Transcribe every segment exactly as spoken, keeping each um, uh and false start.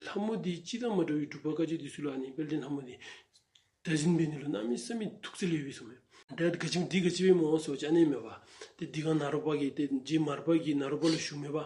ལྷ་མོ་འདི་སྤྱིར་བཏང་མ་འདྲ་བའི་འབྲུག་པ་བཀའ་བརྒྱུད་འདི་ཚུ་ལུ་ཨ་ནི་དཔལ་ལྡན་ལྷ་མོ་འདི་བདག་འཛིན་འབད་ནི་ལུ་གནམ་མེད་ས་མེད་ཐུགས་རྩལ་ཡོད་པས་ཟེར་མས། ད་ག་ཅི་འདི་ག་ཅི་སྦེ་སྨོ་ཟེར་བ་ཅིན་ཨ་ནི་མས་པ། ཏེ་འདི་ག་ནཱ་རོ་པ་གིས་ཏེ་རྗེ་མར་པ་གིས་ནཱ་རོ་པ་ལུ་ཞུ་མས་པ།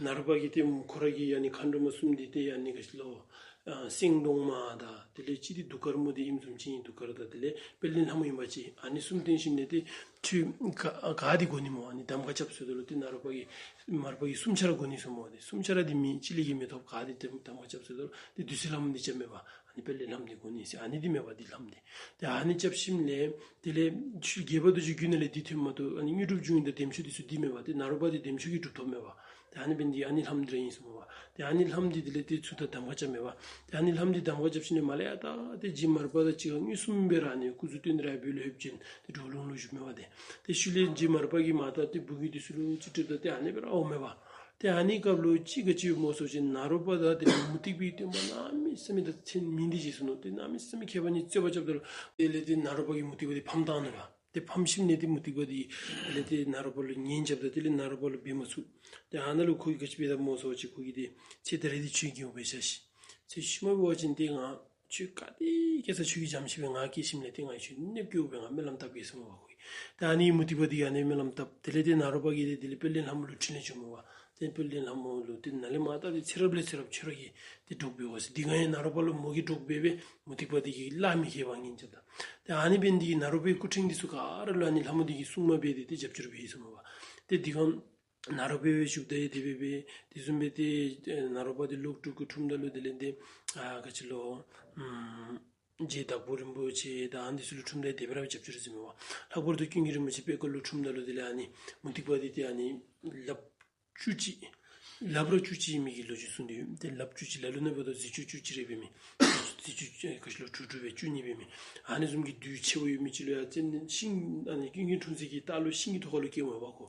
ནཱ་རོ་པ་གིས་ཏེ་ཁོ་ར་གི་ཨ་ནི་མཁའ་འགྲོ་མ་གསུམ་འདི་ཏེ་ཨ་ནི་ག་ཅི་ལོ། ཨ་སེང་གདོང་མ་དང་དེ་ལས་གཅིག་འདི་གདུགས་དཀར་མོ་འདི་ཨིནམ་བཟུམ་ཅིག་ཨིན། གདུགས་དཀར་དང་དེ་ལས་དཔལ་ལྡན་ལྷ་མོ་ཨིན་པ་ཅིན་ཨ་ནི་གསུམ་བསྟེན་ཞིནམ་ལས་ཏེ་ཁྱོད་ག་ག་འདི་དགོ་ནི་སྨོ། ཨ་ནི་གདམས་ངག་རྐྱབ་ཟེརཝ་ད་ལུ་ཏེ་ནཱ་རོ་པ་གིས་མར་པ་གིས་གསུམ་ཆ་ར་དགོ་ནི་ཟེར་སྨོ། ཏེ་གསུམ་ཆ་ར་འདི་མེད་གཅིག་ལས་ཀྱི་མི་ཐོབ། ག་འདི་ཏེ་གདམས་ངག་རྐྱབ་ཟེརཝ་ད་ལུ་ཏེ་བདུད་རྩི་ལྷ་མོ་འདི་རྐྱབ་མས་པ། ཨ་ནི་དཔལ་ལྡན་ལྷ་མོ་འདི་དགོ་ནི་ཟེར། ཨ་ནི་འདི་མས་པ་འདི་ལྷ་མོ་འདི། ཏེ་ཨ་ནི་རྐྱབ་ཞིནམ་ལས་དེ་ལས་ཆོས་རྒྱལ་པོ་རྡོ་རྗེ་རྒྱུད་ནང་ལས་འདི་ཐོནམ་མ་གཏོགས་ཨ་ནི་དངོས་གྲུབ་འབྱུང་ཡི་དང་བདེ་མཆོག་འདི་ཚུ་འདི་མས་པ། ཏེ་ནཱ་རོ་པ་འདི་བདེ་མཆོག་གི་གྲུབ་ཐོབ་མས་པ། ཏེ་ཨ་ནི་འབད་ནི་འདི་ཨ་ནི་ལྷ་མོ་འདི་ར་ཨིན་ཟེར་སྨོ་པ། ཏེ་ཨ་ནི་ལྷ་མོ་འདི་དེ་ལས་ཏེ་ཚུར་ད་གདམས་ངག་རྐྱབ་མས་པ། ཏེ་ཨ་ནི་ལྷ་མོ་འདི་གདམས་ངག་རྐྱབ་ཞིནམ་ལས་མར་ལས་ཡར་ད་ཏེ་རྗེ་མར་པ་དང་གཅིག་ཁར་མངོན་སུམ་སྦེ་ར་ཨ་ནི་སྐུ་གཟུགས་སྟོན་ཏེ་ར་སྦོ་ལོགས་ལྷོདཔ་ཅིག་ཏེ་གྲོ་ལུང་ལུ་བཞུགས་མས་པ། ཏེ་ཏེ་ཤུལ་ལས་རྗེ་མར་པ་གིས་མར་ད་ཏེ་བུ་གུ་འདི་ཚུ་ལུ་ཅིག་སྤྲོདཔ་ད་ཏེ་ཨ་ནི་སྦེ་ར་འོང་མས་པ། ཏེ་ཨ་ནི་སྐབས་ལུ་ཅིག་ག་ཅི་སྨོ་ཟེར་བ་ཅིན་ནཱ་རོ་པ་དང་དེ་ལས་མུ་སྟེགས་པའི་སྟོན་པ་གནམ་མེད་ས་མེད་ད་མཚན་མིང་འདི་བཞེས་སོ་ནུག། ཏེ་གནམ་མེད་ས་མེད་མཁས་པ་གཉིས་རྩོད་པ་རྐྱབ་ད་ལུ་དེ་ལས་ཏེ་ནཱ་རོ་པ་གིས་མུ་སྟེགས་པ་འདི་ཕམ་བཏང་ནུག་པ། ཏེ་ཕམ་ཞིནམ་ལས་ཏེ་མུ་སྟེགས་པ་འདི་དེ་ལས་ཏེ་ནཱ་རོ་པ་ལུ་ངན་རྐྱབ་ད་དེ་ལས་ནཱ་རོ་པ་ལུ་འབད་མ་ཚུགས། ཏེ་ཨ་ནཱ་ལུ་ཁོ་གིས་ག་ཅི་འབད་དཔ་སྨོ་ཟེར་བ་ཅིན་ཁོ་གིས་ཏེ་ཁྱོད་ད་རེས་འདི་ཁྱོད་རྒྱལཔོ་འབད་བཞག་ཤིག། ཁྱོད་ཤུལ་མ་འབད་བ་ཅིན་ཏེ་ང་ཁྱོད་ག་དེ་སྐྱེ་ས་ཁྱོད་ཀྱིས་འཇམ་ཤིང་སྦེ་ང་སྐྱེ་ཞིནམ་ལས་ཏེ་ང་ཁྱོད་གནོདཔ་བཀལཝ་སྦེ་ང་སྨོན་ལམ་བཏབ་གེ་ཟེར་སྨོ་པ་ཁོ་གིས། ཏེ་ཨ་ནི་མུ་སྟེགས་པ་འདི་གིས་ཨ་ནི་སྨོན་ལམ་བཏབ། དེ་ལས་ཏེ་ནཱ་རོ་པ་གིས་ཏེ་དེ་ལས་དཔལ་ལྡན་ལྷ་མོ་ལུ་ཕྲིན་ལས་བྱོན་མས་པ། ཏེ་དཔལ་ལྡན་ལྷ་མོ་ལུ་ཏེ་ནཱ་ལས་མར་ད་ཏེ་ཚེ་རབས་ལས་ཚེ་རབས་ཁྱོད་ར་གིས་ཏེ་གྲོགས་འབད་དགོ་ཟེར། དེ་སྒང་ཡང་ནཱ་རོ་པ་ལུ་མོ་གིས་གྲོགས་འབད་སྦེ་མུ་སྟེགས་པ་འདི་གིས་ལཱ་མི་ཁེལ་བར་ངན་རྐྱབ་ད། ཏེ་ཨ་ནི་འབད་ནི་འདི་གིས་ནཱ་རོ་པའི་སྐུ་ཕྲེང་འདི་ཚུ་ག་ར་ལུ་ཨ་ནི་ལྷ་མོ་འདི་གིས་སྲུང་མ་འབད་དེ་ཏེ་རྒྱབ་སྐྱོར་འབད་ཡི་ཟེར་སྨོ་པ། ཏེ་དེ་སྒང་ནཱ་རོ་པ་སྦེ་བཞུགས་ད་ཡང་དེ་སྦེ་འབད། དེ་བཟུམ་སྦེ་ཏེ་ཨེ་ནཱ་རོ་པ་འདི་ལོག་སྤྲུལ་སྐུ་འཁྲུངསམ་ད་ལུ་དེ་ལས་ཏེ་ཨ་ག་ཅི་ལོ། ཨམ་རྗེ་དྭགས་པོ་རིན་པོ་ཆེ་དང་ཨ་ནི་ཚུ་ལུ་འཁྲུངསམ་ད་ཡང་དེ་སྦེ་ར་རྒྱབ་སྐྱོར་ཟེར་མས་པ། ལྷག་པར་དུ་ཀུན་མཁྱེན་རིན་པོ་ཆེ་པད་དཀར་ལུ་འཁྲུངསམ་ད་ལུ་དེ་ལས་ཨ་ནི་མུ་སྟེགས་པ་འདི་ཏེ་ཨ་ནི་ལགཔ་བཅུ་གཅིག་ལགཔ་ར་བཅུ་གཅིག་ཨིན་མི་གི་ལོ་རྒྱུས་གསུངས་ཏེ་ཡོད། ཏེ་ལགཔ་བཅུ་གཅིག་ལ་ལུ་ནང་འབདཝ་ད་གཟི་བཅུ་བཅུ་གཅིག་རེ་འབད་མི། གཟི་བཅུ་གཅིག་ག་ཅི་ལོ་དྲུག་དྲུག་སྦེ་བཅུ་གཉིས་འབད་མི། ཨ་ནི་བཟུམ་གྱི་བདུད་ཆེ་བ་ཡོད་མི་ཅིག་ལུ་ཡང་ཏེ་ཤིང་ཨ་ནི་ཀུན་མཁྱེན་འཁྲུངས་ས་གི་ལྟག་ལུ་ཤིང་གི་ཐོག་ཁ་ལུ་སྐྱེཝ་མས་པ་ཁོ།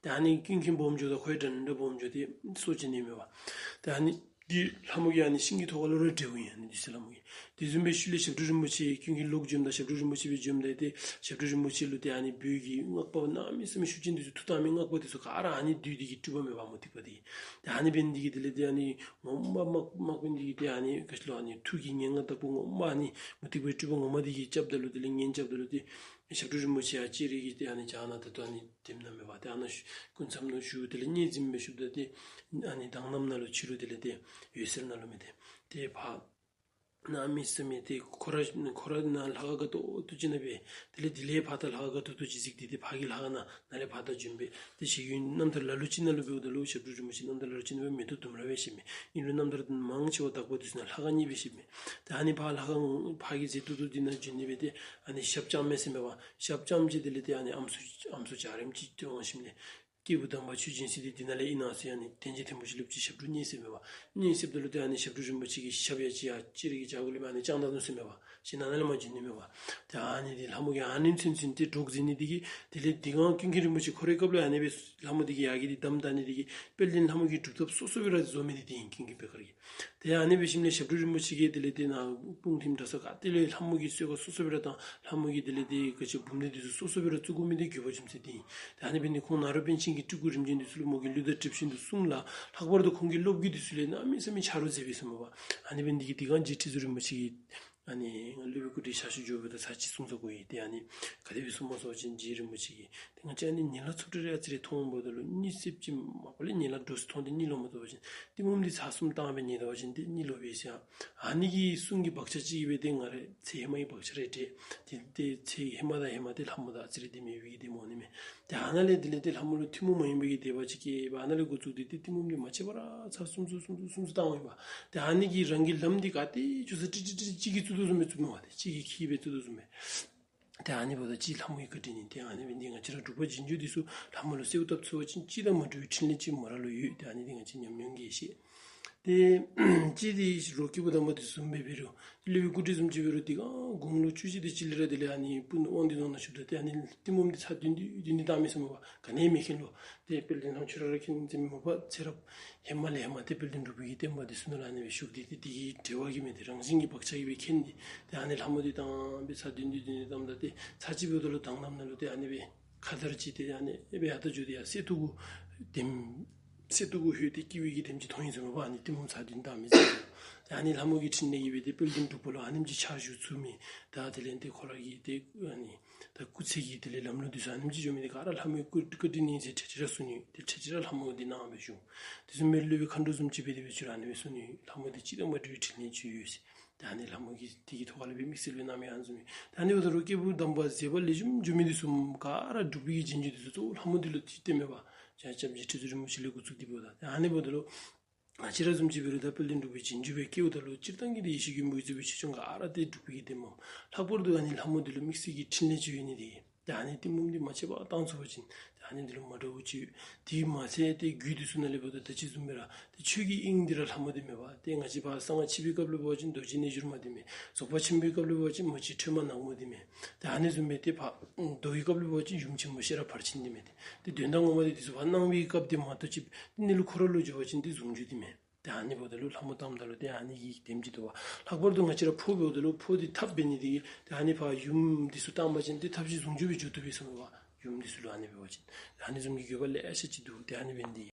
ཏེ་ཨ་ནི་ཀུན་མཁྱེན་སྦོམ་འགྱོཝ་ད་ཁོ་ཡང་འདྲན་འདྲ་སྦོམ་འགྱོ་སྟེ་སྲོག་བཅད་ནི་མས་པ། ཏེ་ཨ་ནི་གི་ལྷ་མོ་གིས་ཨ་ནི་ཤིང་གི་ཐོག་ཁ་ལུ་ར་བསྒྲལཝ་ཨིན། ཨ་ནི་བདུད་རྩི་ལྷ་མོ་གིས། དེ་བཟུམ་སྦེ་ཤུལ་ལས་ཞབས་དྲུང་རིན་པོ་ཆེ་ཀུན་མཁྱེན་ལོག་འབྱོནམ་ད་ཞབས་དྲུང་རིན་པོ་ཆེ་སྦེ་འབྱོནམ་ད་ཏེ་ཞབས་དྲུང་རིན་པོ་ཆེ་ལུ་ཏེ་ཨ་ནི་བོད་ཀྱི་སྔགས་པ་གནམ་མེད་ས་མེད་ཤུགས་ཅན་འདི་ཚུ་མཐུ་བཏང་མི་སྔགས་པ་འདི་ཚུ་ག་ར་ཨ་ནི་བདུད་འདི་གི་སྤྲུལ་པ་མས་པ་མུ་སྟེགས་པ་འདི་གི། ཏེ་ཨ་ནི་འབད་ནི་འདི་གིས་དེ་ལས་ཏེ་ཨ་ནི་ངོ་མ་དམག་དམག་དཔོན་འདི་གིས་ཏེ་ཨ་ནི་ག་ཅི་ལོ་ཨ་ནི་ཐུགས་ཀྱི་ངན་སྔགས་བདག་པོ་ངོ་མ་ཨ་ནི་མུ་སྟེགས་པའི་སྤྲུལ་པ་ངོ་མ་འདི་གིས་རྐྱབ་ད་ལུ་དེ་ལས་ངན་རྐྱབ་ད་ལུ་ཏེ་ཞབས་དྲུང་རིན་པོ་ཆེ་ཡང་ཅིག་རེ་གིས་ཏེ་ཨ་ནི་བྱང་ན་ད་ལྟོ་ཨ་ནི་དེམ་ན་མེད་པ། ཏེ་ཨ་ནཱ་སྐུ་མཚམས་ནང་བཞུགས། དེ་ལས་མཉྫིམ་སྦེ་བཞུགསཔ་ད་ཏེ་ཨ་ནི་དང་ནམ་ནང་ལུ་ཕྱི་རུ་དེ་ལས་ཏེ་འོད་གསལ་ནང་ལུ་མེད། ཏེ་ཏེ་ཕར་གནམ་མེད་ས་མེད་ཏེ་ཁོ་ར་ཁོ་ར་ནཱ་ལྷ་ཁང་དགའ་ཏོག་ཏོ་ཅིག་ནང་སྦེ། དེ་ལས་དེ་ལས་ཕར་ད་ལྷ་ཁང་དགའ་ཏོག་ཏོ་ཅིག་གཟིགས་ཏེ་ཏེ་ཕར་གྱི་ལྷ་ཁང་ནང་ནཱ་ལས་ཕར་ད་བྱོན་སྦེ། ཏེ་ཞིག་ཡུན་རྣམ་ཐར་ལ་ལུ་ཅིག་ནང་ལུ་འབདཝ་ད་ལུ་ཞབས་དྲུང་རིན་པོ་ཆེ་རྣམ་ཐར་ལ་ལུ་ཅིག་ནང་སྦེ་མེ་ཏོག་ལྡུམ་ར་སྦེ་བཞེས་མི། ཨིན་རུང་རྣམ་ཐར་མང་ཆེ་བ་དག་པ་འདི་ཚུ་ནང་ལྷ་ཁང་གཉིས་སྦེ་བཞེས་མི། ཏེ་ཨ་ནི་ཕར་ལྷ་ཁང་ཕར་གྱི་ཟེ་ཏོག་ཏོ་འདི་ནང་བྱོན་ནི་སྦེ་ཏེ་ཨ་ནི་ཞབས་བཅམས་མས་ཟེར་མས་པ། ཞབས་བཅམས་ཅི། དེ་ལས་ཏེ་ཨ་ནི་ཨམ་སྲུ་ཨམ་སྲུ་འཇའ་རིསམོ་ཅིག་ཏེ་འོང་ཞིནམ་ལས་སྐྱེས་བུ་དམ་པ་ཆོས་སྦྱིན་སྲེག་འདི་འདི་ནང་ལས་ཨིན་ན་ཟེར་ཨ་ནི་གདན་རྒྱས་ཐིམ་ཕུག་ཅིག་ལུ་ཅིག་ཞབས་དྲུང་མཉེས་ཟེར་མས་པ། མཉེས་ཟེརཝ་ད་ལུ་ཏེ་ཨ་ནི་ཞབས་དྲུང་རིན་པོ་ཆེ་གིས་ཞབས་ཡ་ཅིག་ཡ་ཅིག་རེ་གི་བྱ་གུ་ལས་མར་ཨ་ནི་བཅང་ད་ནུག་ཟེར་མས་པ། ཞིནམ་ནཱ་ལས་མར་བྱོན་ནི་མས་པ། ཏེ་ཨ་ནི་འདི་ལྷ་མོ་གིས་ཨ་ནི་ཚུན་ཚོད་ཏེ་གྲོགས་མཛད་ནི་འདི་གིས་དེ་ལས་དེ་སྒང་ཀུན་མཁྱེན་རིན་པོ་ཆེ་ཁོ་རའི་སྐབས་ལུ་ཨ་ནི་སྦེ་ལྷ་མོ་འདི་གིས་ཡ་གི་འདི་གདམས་ད་ནི་འདི་གིས་དཔལ་ལྡན་ལྷ་མོ་གི་སྒྲུབ་ཐབས་སོ་སོ་སྦེ་ར་བཟོ་མི་འདི་འདི་ཨིན། ཀུན་མཁྱེན་པད་དཀར་གྱིས། ཏེ་ཨ་ནི་འབད་ཞིནམ་ལས་ཞབས་དྲུང་རིན་པོ་ཆེ་གིས་དེ་ལས་ཏེ་ནཱ་སྤུངས་ཐིམ་གྲྭ་ཚང་ག་ཏེ་ལས་ལྷ་མོ་གི་གསོལ་ཁ་སོ་སོ་སྦེ་ར་བཏང་། ལྷ་མོ་གི་དེ་ལས་ཏེ་ག་ཅི་འབུམ་སྡེ་འདི་ཚུ་སོ་སོ་སྦེ་ར་བཙུགས་དགོ་མི་འདི་དགོས་པ་རྒྱུ་མཚན་འདི་ཨིན། ཏེ་ཨ་ནི་འབད་ནི་ཁོང་ནཱ་རོ་པཎ་ཆེན་གྱི་སྤྲུལ་སྐུ་རིམ་བྱོན་འདི་ཚུ་ལུ་མོ་གིས་ལུས་དང་གྲིབ་ཤིང་དུ་གསུངས་ལ། ལྷག་པར་དུ་ཁོང་གི་སློབ་བརྒྱུད་འདི་ཚུ་ལས་གནམ་མེད་ས་མེད་ཆ་རོགས་མཛད་པས་ཟེར་མས་པ། ཨ་ནི་འབད་ནི་འདི་གིས་དེ་སྒང་རྗེ་ཁྲི་ཟུར་རིན་པོ་ཆེ་གིས་ཨ་ནི་ང་སློབ་དཔོན་སྐུ་བགྲེས་ཞབས་ཞུ་འགྱོ་བའི་ད་ཚར་གཅིག་གསུང་ས་གོ་ཡི། ཏེ་ཨ་ནི་ག་དེ་སྦེ་གསུངས་མས་ཟེར་བ་ཅིན་རྗེ་རིན་པོ་ཆེ་གིས་ཏེ་ང་བཅས་ཨ་ནི་ཉལ་ལ་ཚུབ་ཏོག་ཏོ་རེ་ཨ་ཙི་རེ་མཐོངམ་ད་ལུ་གཉིད་སད་ཅི་མ་པ་ལས་ཉལ་ལ་འདྲོག་སི་མཐོང་སྟེ་གཉིད་ལོགམ་མས་ཟེར་བ་ཅིན་གཏི་མུག་འདི་ཚར་གསུམ་བཏང་སྦེ་ཉལ་ད་བ་ཅིན་ཏེ་གཉིད་ལོག་པས་ཟེར། ཨ་ནི་གི་གསུང་གི་བག་ཆགས་ཅིག་གིས་སྦེ་ཏེ་ང་ར་ཚེ་ཧེ་མ་གི་བག་ཆགས་རེ་དྲན། ཏེ་ཏེ་ཚེ་ཧེ་མ་དང་ཧེ་མ་ཏེ་ལྷ་མོ་དང་ཨ་ཙི་རེ་དེ་མེད་པའི་གི་དེ་སྨོ་ནི་མས། ཏེ་ཨ་ནཱ་ལས་དེ་ལས་ཏེ་ལྷ་མོ་ལུ་ཐུན་མོང་མ་ཡིན་པའི་གི་དད་པ་ཅིག་སྐྱེས་པ། ཨ་ནཱ་ལས་འགོ་བཙུགས་ཏེ་ཏེ་གཏི་མུག་འདི་མ་ཆད་པར་ཚར་གསུམ་གསུམ་གསུམ་གསུམ་གསུམ་བཏང་བ་ཨིན་པ། ཏེ་ཨ་ནི་གིས་རང་གི་ལམ་འདི་ག་ཏེ་འགྱོ་ས་ཀྲིག་ཀྲི་ཀྲི་ཅིག་གིས་བཙུགས་དོ་བཟུམ་སྦེ་བཙུགས་མས་པ། ཏེ་ཅིག་གིས་ཁྱིད་སྦེ་བཙུགས་དོ་བཟུམ་སྦེ། ཏེ་ཨ་ནི་འབདཝ་ད་ཅིག་ལྷ་མོ་གི་བཀའ་དྲིན་ཨིན། ཏེ་ཨ་ནི་འབད་ནི་འདི་ང་བཅས་ར་འབྲུག་པ་རྗེས་འཇུག་འདི་ཚུ་ལྷ་མོ་ལུ་གསོལཝ་བཏབ་ཚུགས་པ་ཅིན་ཅིག་དང་མ་འདྲ་བའི་ཕྲིན་ལས་ཅིག་མོ་ར་ལུ་ཡོད། ཏེ་ཨ་ནི་འདི་ང་བཅས་ཉམས་མྱོང་གིས་ཤེས། ཏེ་ཅིག་འདི་རོགས་སྐྱེས་བུ་དམ་པ་འདི་བཟུམ་སྦེ་འབད་རུང་ཏེ་སློབ་དཔོན་སྐུ་བགྲེས་བཟུམ་ཅིག་འབད་རུང་ཏེ་ག་དགུང་ལོ་བཅུ་བཞི་དེ་ཅིག་ལས་ར་དེ་ལས་ཨ་ནི་སྤུན་དབང་འདུས་ནང་ན་བཞུགསཔ་ད་ཏེ་ཨ་ནི་གཏི་མུག་འདི་ཚར་བདུན་བདུན་བདུན་བདུན་བཏང་མས་ཟེར་མས་པ། ག་ནི་མེད་མཁན་ལུ། ཏེ་དཔལ་ལྡན་ལྷ་མོ་ཁྱོད་ར་ར་མཁྱེན་ཟེར་མས་པ། ཚེ་རབས་ཧེ་མ་ལས་ཧེ་མ་ཏེ་དཔལ་ལྡན་འབྲུག་པའི་གི་བསྟན་པ་འདི་ཚུ་ནང་ལུ་ཨ་ནི་སྦེ་ཞུགས་ཏེ་ཏེ་དེ་གི་འབྲེལ་བ་གིས་མས། ཏེ་རང་བཞིན་གྱི་བག་ཆགས་ཀྱིས་སྦེ་མཁྱེན་ཏེ་ཏེ་ཨ་ནི་ལྷ་མོ་འདི་བཏང་སྦེ་ཚར་བདུན་བདུན་བདུན་བདུན་བཏངམ་ད་ཏེ་ཚར་གཅིག་འབདཝ་ད་ལུ་དང་ནམ་ནང་ལུ་ཏེ་ཨ་ནི་སྦེ་ཁ་དར་ཅིག་ཏེ་ཨ་ནི་སྦེ་ཡར་ད་འགྱོ་སྟེ་ཡར་གསེར་ཐུར་གུ་དེམ་ གསེར་ཏོག་གུ་ལྷོད་དེ་སྐྱེ་བའི་གི་དེམ་ཅིག་མཐོང་ཡི་ཟེར་མས་པ། ཨ་ནི་གཏི་མུག་ཚ་དྲོད་བཏང་མི་ཚུ། ད་ཨ་ནི་ལྷ་མོ་གི་འཕྲིན་ལས་ཀྱིས་སྦེ་ཏེ་དཔལ་ལྡན་འབྲུག་པ་ལུ་ཨ་ནེམ་ཅིག་ཕྱག་ཞུ་ཚུགས་མི། ད་དེ་ལས་ཏེ་ཁོ་ར་གི་ཏེ་ཨ་ནི་ད་སྐུ་ཚེ་གི་དེ་ལས་ལམ་ལུགས་འདི་ཚུ་ཨ་ནེམ་ཅིག་འགྱོ་མི་འདི་ག་ར་ལྷ་མོའི་བཀའ་བཀའ་དྲིན་ཨིན་ཟེར་ཁྲེ་ཁྲེ་ར་གསུང་ནི། ཏེ་ཁྲེ་ཁྲེ་ར་ལྷ་མོ་འདི་གནང་སྦེ་བཞུགས། དེ་ཚུ་མི་ལུས་པའི་མཁའ་འགྲོ་བཟུམ་ཅིག་སྦེ་དེ་སྦེ་ཚུར་ཨ་ནི་སྦེ་གསུང་ནི། ལྷ་མོ་འདི་ཅི་དང་མ་འདྲ་བའི་འཕྲིན་ལས་ཅིག་ཡོད་ཟེར། ད་ཨ་ནི་ལྷ་མོ་གིས་དེ་གི་ཐོག་ཁ་ལས་སྦེ་དམིགས་བསལ་སྦེ་གནང་མི་ཨ་ནི་བཟུམ་ཨིན། ད་ཨ་ནི་འབདཝ་ད་ལུ་སྐྱེས་བུ་དམ་པ་མཛད་པ་ལེགས་ཤོམ་འགྱོ་མི་འདི་ཚུ་ག་ར་སྒྲུབ་པའི་གི་རྗེས་འཇུག་འདི་ཚུ་གཙོ་བོ་ལྷ་མོ་འདི་ལུ་ཏེ་བརྟེན་མས་པ། ཡ་སྐྱབས་རྗེ་ཁྲི་ཟུར་རིན་པོ་ཆེ་ལས་འགོ་བཙུགས་ཏེ་འབདཝ་ད། ད་ཨ་ནི་འབདཝ་ད་ལུ་ང་བཅས་ར་བཟུམ་ཅིག་འབད་རུང་ད་དཔལ་ལྡན་འབྲུག་པའི་རྗེས་འཇུག་སྦེ་སྐྱེཝ་ད་ལུ་སྤྱིར་བཏང་གི་ཏེ་ཡེ་ཤེས་ཀྱི་མུ་སྟེགས་པའི་ཆོས་སྐྱོང་ག་ར་ཏེ་སྒྲུབ་པའི་གི་རྟེན་མས། ལྷག་པར་དུ་ཨ་ནི་ལྷ་མོ་འདི་ལུ་དམིགས་བསལ་གྱི་འཕྲིན་ལས་ཅིག་ཡོད་ནི་འདི། ད་ཨ་ནི་གཏི་མུག་འདི་མ་ཆད་པར་བཏང་ཚུགས་པ་ཅིན་ད་ཨ་ནི་འདི་ལུ་མ་འདྲཝ་ཅིག། དེ་མ་ཚད་ཏེ་རྒྱུད་འདི་ཚུ་ནང་ལས་འབདཝ་ད་ད་ཅི་བཟུམ་སྦེ་ར་ཏེ་ཆོས་ཀྱི་དབྱིངས་འདི་ར་ལྷ་མོ་འདི་མས་པ། ཏེ་ང་བཅས་ཕར་གསང་སྔགས་ཆོས་པའི་སྐབས་ལུ་འབད་བ་ཅིན་རྡོ་རྗེ་རྣལ་འབྱོར་མ་འདི་མས། རྫོགས་པ་ཆེན་པོའི་སྐབས་ལུ་འབད་བ་ཅིན་མ་གཅིག་ཁྲོས་མ་ནག་མོ་འདི་མས། ཏེ་ཨ་ནི་བཟུམ་སྦེ་ཏེ་ཕར་མདོ་གི་སྐབས་ལུ་འབད་བ་ཅིན་ཡུམ་ཆེན་མོ་ཤེས་རབ་ཕར་ཕྱིན་འདི་མས། ཏེ་དོན་དག་ངོ་མ་འདི་འདི་ཚུ་ཕར་སྣང་བའི་སྐབས་འདི་མ་གཏོགས་ཅིག་གནས་ལུགས་ཁོ་ར་ལུ་འགྱོ་བ་ཅིན་འདི་ཟུང་འཇུག་འདི་མས། ཏེ་ཨ་ནི་འབདཝ་ད་ལུ་ལྷ་མོ་བཏངམ་ད་ལུ་ཏེ་ཨ་ནི་གི་དེམ་ཅིག་འདུག་པ། ལྷག་པར་དུ་ང་བཅས་ར་ཕོ་འབདཝ་ད་ལུ་ཕོ་འདི་ཐབས་འབད་ནི་འདི་གིས་ཏེ་ཨ་ནི་ཕར་ཡུམ་འདི་ཚུ་བཏང་པ་ཅིན་ཏེ་ཐབས་ཅིག་ཟུང་འཇུག་སྦེ་འགྱོ་བཏུབ་པས་ཟེར་མས་པ། ཡུམ་འདི་ཚུ་ལུ་ཨ་ནི་འབད་བ་ཅིན་ཨ་ནི་བཟུམ་གྱི་དགོས་པ་ལེ་ཤ་ཅིག་འདུག། ཏེ་ཨ་ནི་འབད་ནི་འདི་གིས།